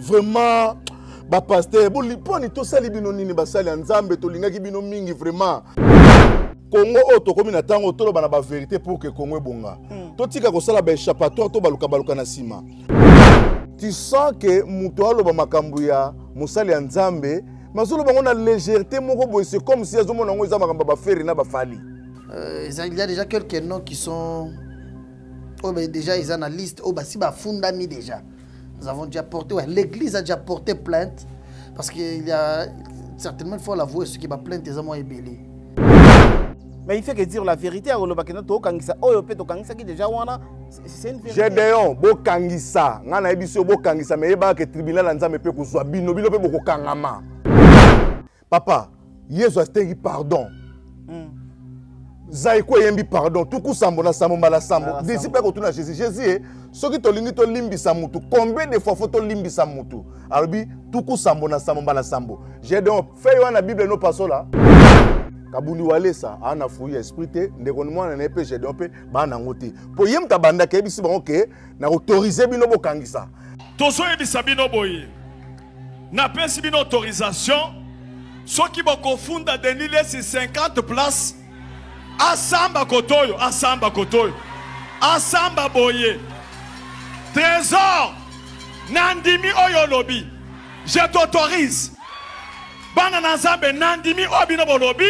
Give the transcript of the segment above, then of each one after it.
Vraiment ba pasteur boni tosali bino nini basali ya Nzambe, tolingaki bino mingi vraiment. Congo oyo tokomi na ntango toloba na ba vérité pour que Congo ebonga. Totika kosala ba échappatoire to baluka baluka na nsima. Tu sens que moto aloba makambo ya mosali ya Nzambe, mais azoloba yango na légèreté moko boye, c'est comme si azomona yango eza makambo ya bafere na bafali. Il y a déjà quelques noms qui sont oh, mais déjà ils ont la liste. Oh, bah, si bah, fundami déjà. Nous avons déjà porté, ouais, l'église a déjà porté plainte parce qu'il y a certainement, il faut l'avouer, ce qui va plainte, ils ont ébélé. Mais il fait que dire la vérité, alobaki na tokangisa oyo pe tokangisaki déjà wana, c'est une vérité. Gédéon, bokangisa, nga na yebi so bokangisa, mais yeba que tribunal ya Nzambe pe kozwa bino, bino pe bokokangama. Papa, Yesu astengi pardon. Zaiko eyembi pardon, tuku sambo na sambo mbala sambo. Mbala sambo. Disciple akotuna Jésus, Jésus eh, soki tolingi tolimbisa mutu, combien de fois faut tolimbisa mutu? Alobi tuku sambo na sambo mbala sambo. Gédéon, fais wana Bible no pasola. Kabundi Walesa ana fruit ya esprit te, ndeko ni mwana na ye pe Gédéon pe ba nango te. Po ye mutu abandaki ayebisi bango ke na autoriser bino bokangisa. Tozoyebisa bino boye. Napesi bino autorisation soki bokofunda Denis Lessi 50 places, asamba kotoyo, asamba kotoyo, asamba boye. Trésor, nandimi oyo olobi, je t'autorise. Bana na Nzambe, nandimi oyo bino bolobi,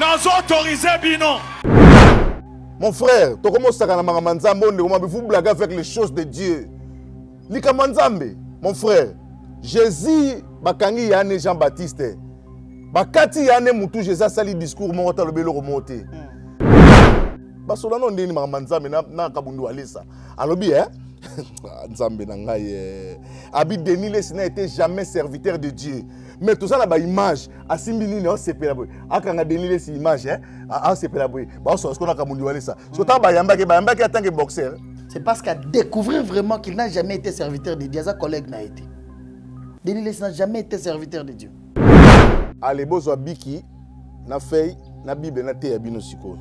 nazo autoriser bino. Mon frère, tokomosaka na makambo ya Nzambe, oyo ndeko mabe, vous blaguez avec les choses de Dieu. Likambo ya Nzambe, mon frère, Jésus bakangi Yane Jean-Baptiste. Bakati Yane mutu, Jésus asali discours moko te, alobi eloko moko te. Basola no ndeni makambo ya Nzambe na Kabundu Walesa. Alobi, hein? Nzambe na ngai, eh. Abi Denis Lessi n'a été jamais serviteur de Dieu. Mais tout ça là ba image, asimbi nini osepela boye. Akanga Denis Lessi image, hein? Osepela boye. Ba oso na Kabundu Walesa. Sota ba yambaki, ba yambaki en tant que boxeur. C'est parce qu'à découvrir vraiment qu'il n'a jamais été serviteur de Dieu, sa collègue n'a été. Denis Lessi n'a jamais été serviteur de Dieu. Allez, bozwa biki na feuille na Bible na te ya bino sikoyo.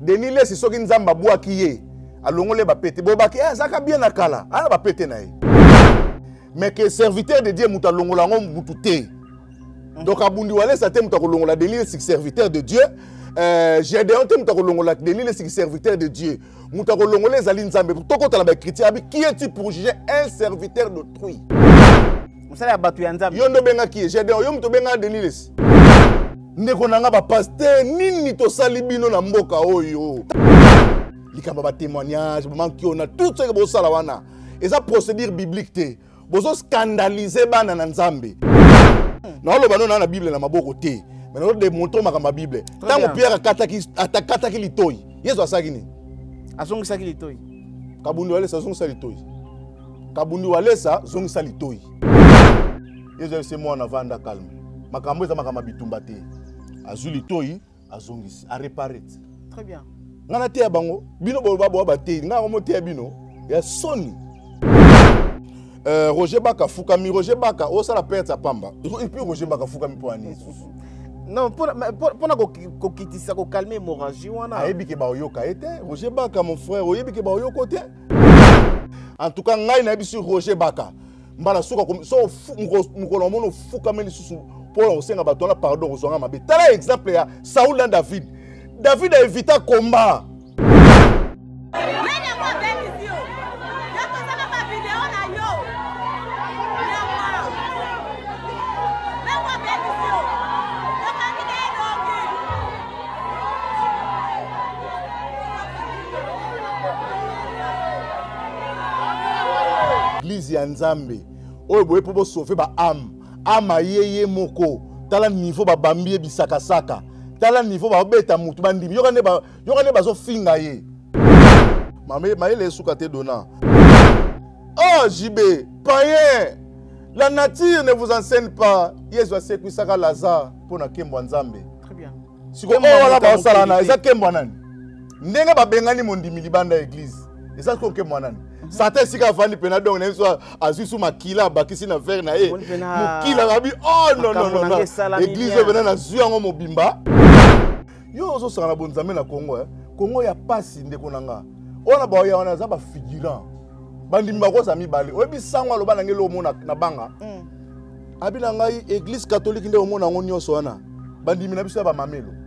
Denis Lessi soki Nzambe abwaki ye, alongole ba pete. Bobaki, eh, azaka bien na kala, ana ba pete na ye. Mais que serviteur de Dieu mutu alongola ngo mutu te. Donc Abundi Walesa te mutu akolongola Denis Lessi serviteur de Dieu. Gédéon te mutu akolongola Denis Lessi serviteur de Dieu. Mutu akolongola ezali Nzambe. Tokota na ba chrétien abi qui es-tu pour juger un serviteur d'autrui? Mosala ya bato ya Nzambe. Yo ndo bengaki ye Gédéon, yo mutu benga Denis Lessi. Ndeko na nga ba pasteur nini tosali bino na mboka oyo? Likambo ba témoignage, ba mankiona, tout ce que bosala wana eza procédure biblique te. Bozo scandaliser bana na Nzambe. Naoloba no na Bible na maboko te. Mais nazo démontrer makambo ya Bible. Très Tango bien. Pierre akataki litoi, Yesu asalaki nini? Azongisaki litoi. Kabundi Walesa azongisa litoi. Kabundi Walesa azongisa litoi. Yesu ayebisi mwana vanda calme. Makambo eza makambo ya bitumba te. Azwi litoi, azongisi, a réparé. Très bien. Nga na teya bango, bino boloba boa ba teyi, nga yango moteya bino ya soni. Roger Baka fukami, Roger Baka osala perte ya pamba. Et puis Roger Baka fukami po ani lisusu. Non, pona kokitisa, ko calmer hémorragie wana. Ayebi ke ba oyoka ye te. Roger Baka mon frère, oyebi ke ba oyoko te. En tout cas ngai nayebi sur Roger Baka. Mbala suka ko so mukolo mono fukami lisusu pona kosenga bato wana pardon kozwanga mabe. Tala exemple ya Saoul na David. David a évité combat. Église ya Nzambe oyo boye po bo sauver ba âme. Âme aye ye moko. Tala niveau ba bambi ye bisakasaka. Tala niveau ba beta mutu ba ndimi. Yoka ne bazo finga ye. Mame mayele esuka te dona. Oh JB, païen. La nature ne vous enseigne pas. Yesu asekwisaka Lazare mpo na nkembo ya Nzambe. Très bien. Sikoyo Nkembo oyo wana ya moto ya baosala na mokili eza te. nkembo ya nani? Ndenge babengani mondimi libanda ya église. Eza sikoyo nkembo ya nani? Satan esika avandi pena donc na ye so azwi su makila abakisi na verre na ye. Omoni pena Mokila babi, oh non, non, makambo non, na non. nge esalami Église bien. oyo pena nazwi yango mobimba. Yo ozosaka na bonzambe na Congo, hein? Congo ya pasi ndeko na nga. Oyo na baoya wana aza ba figurant. Bandimi bakozala mibale. Oyebi sango aloba na ngai eloko moko na banga. Abi na ngai, église catholique nde omona yango nyonso wana. Bandimi na biso ya bamamelo.